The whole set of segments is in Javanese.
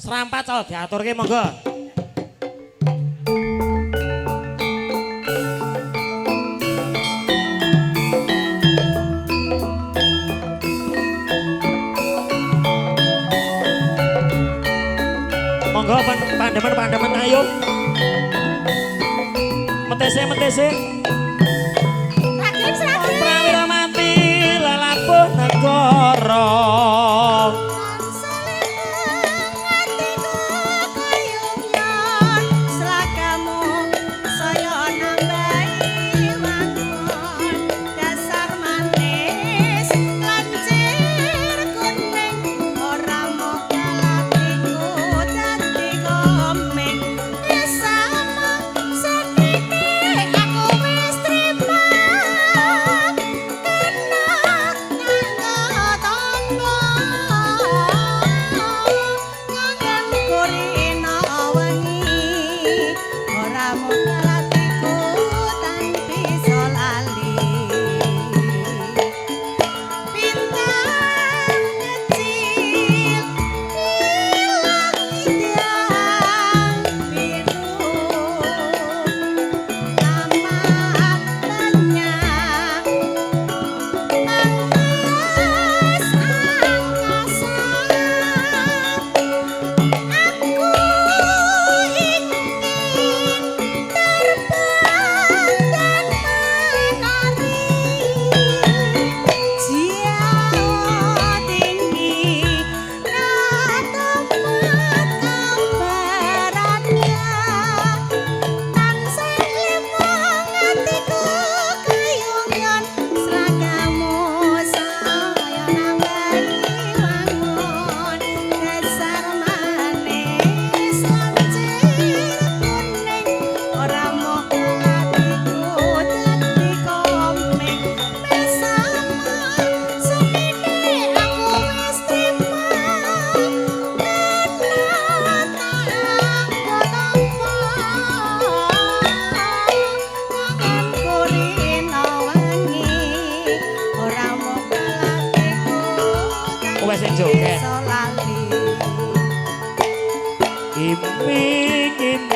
Serampat col diaturke monggo. Monggo pandemen-pandemen ayo. Metese-metese. Ragim sragim. Prawira mati lelabuh negara. Iming-iming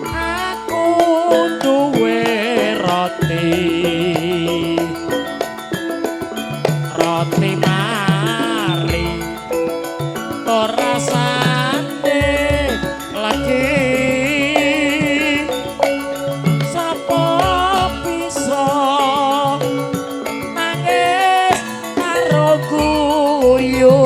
aku duwe roti, roti mari ora rasane lagi. Sapa bisa nangis karo guyu?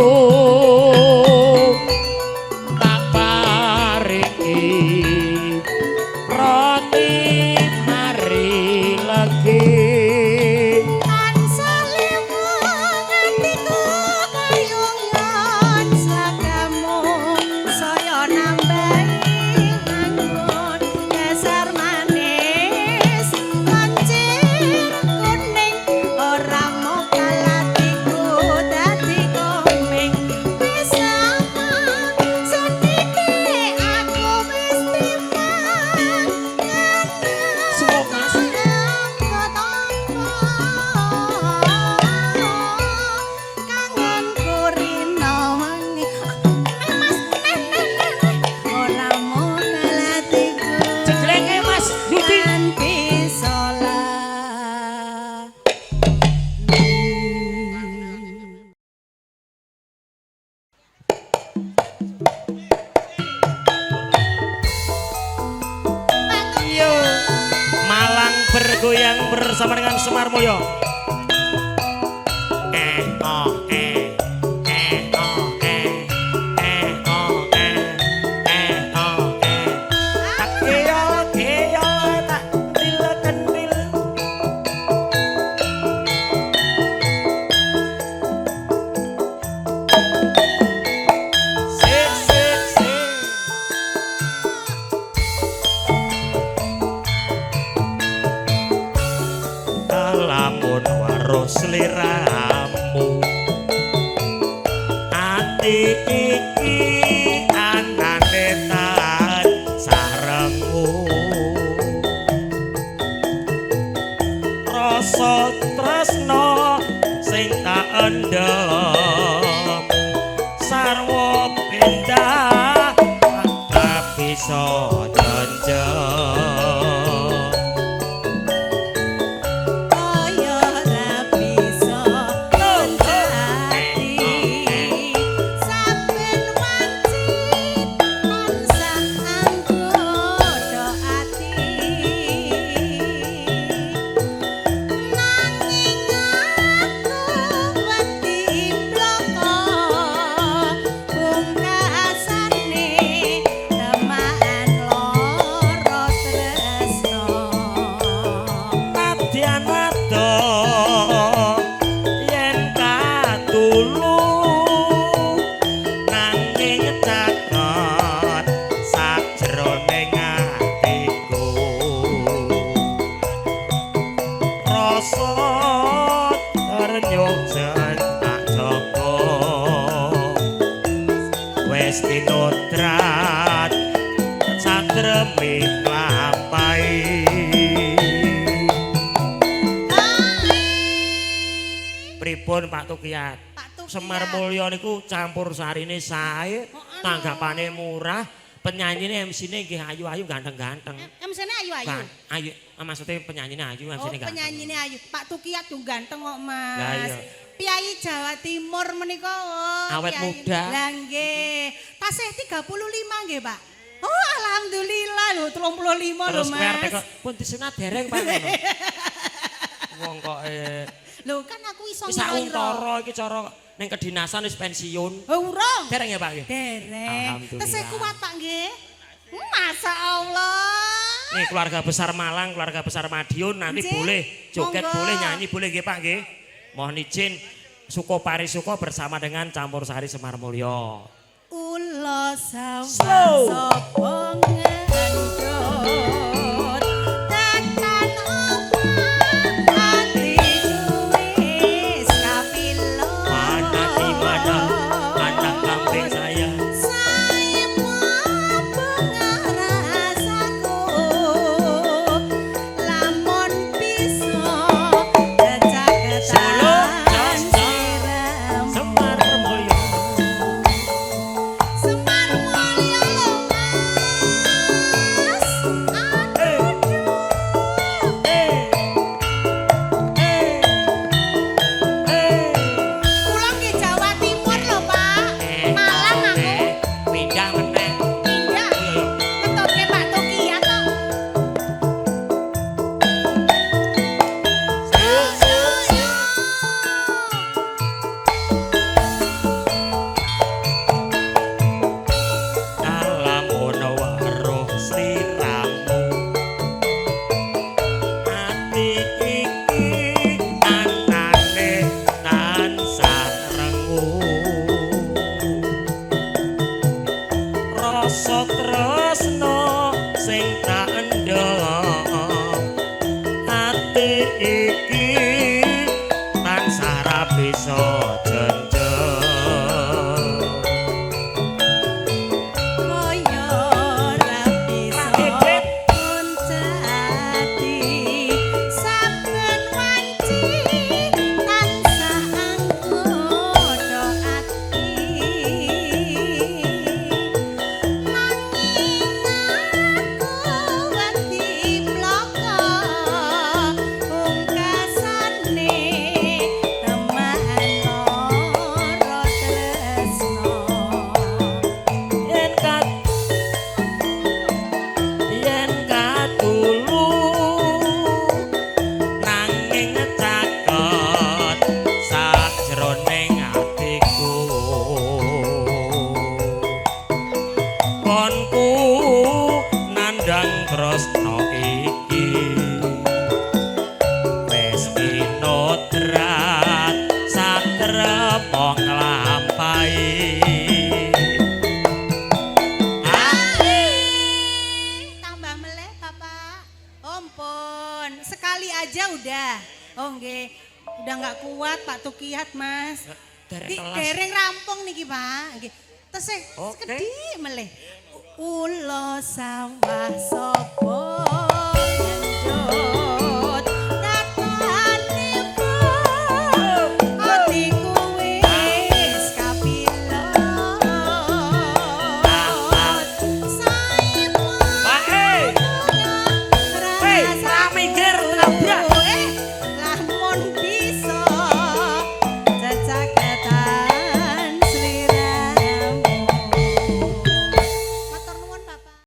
Bergoyang bersama dengan Semar Mulyo. Eh oh eh eh oh eh eh oh eh eh oh eh. Tak keyol keyol tak kendil kendil. Sik sik sik. Lamun waruh sliramu ati iki anane tan sarengmu, rasa tresno sing tak endhem sarwa. bisa jenjeng. Kaya ora bisa ati, saben wanci tansah anggoda ati, nanging aku wedi bloko pungkasane temaan lara tresno. Nadyan adoh yen katulu, nanging caket sajroning atiku rasa ternyuk tak jaga wis kinodrat satremi nglampahi. Pripun Pak Tukiyat? Pak Tukiyat. Semar Mulya niku campur sarine sae, tanggapane murah, penyanyine MC-ne nggih ayu-ayu ganteng-ganteng. MC-ne ayu-ayu. Kan, ayu, maksudnya penyanyine ayu, Oh, MC-ne ganteng. Penyanyine ayu. Pak Tukiyat yo ganteng kok, Mas. Lah iya. Piyayi Jawa Timur menika, oh, Awet piyayi. muda. Lah nggih. Tasih 35 nggih, Pak. Oh, alhamdulillah lho, 35 lho, Terus kowe arep Mas. kok pun disunat dereng, Pak, ngono. Wong kok Lho kan aku iso wis sak ngira-ira. untara iki cara ning kedinasan wis pensiun. Oh, urung. Dereng ya, Pak, nggih? Dereng. Alhamdulillah. Tesih kuat, Pak, nggih. Masya Allah. Nih keluarga besar Malang, keluarga besar Madiun nanti Nggih. boleh joget, Monggo. Boleh nyanyi, boleh nggih, Pak, nggih. Mohon izin Suko Parisuko bersama dengan Campur Sari Semar Mulyo. Ula sawah Slow. sapa ngendut tekan omah atiku wis kapilo. Mana di mana anak kambing saya? Saepo rasaku lamun bisa Solo, jejagetan jos, sliramu. Semar Mulyo. Semar Mulyo lho, Mas. Eh. Eh. Eh. Eh. Kula nggih Jawa Timur lho, Pak. Eh, Malang aku. eh, pindah meneh. Pindah. Oh, iya, iya. Ngetutke Pak Tukiyat to. Lamun weruh sliramu, ati iki anane tansah rengu, rasa tresno sing tak endhek ati iki tansah ra bisa jenjeng. Kaya ora bisa Radit. ati, saben wanci tansah anggoda ati, nanging aku wedi bloko pungkasane teman lara tresno. Yen katulu, nanging caket sajroning atiku, konku nandhang tresno iki wis kinodrat satrema nglampahi. Tambah meleh, Bapak. Ompun, sekali aja udah. Oh nggih, udah nggak kuat Pak Tukiyat, Mas. Dereng Di, telas. dereng rampung niki, Pak. Nggih. Tesih Oke. sekedhik meleh. Ula sawah sapa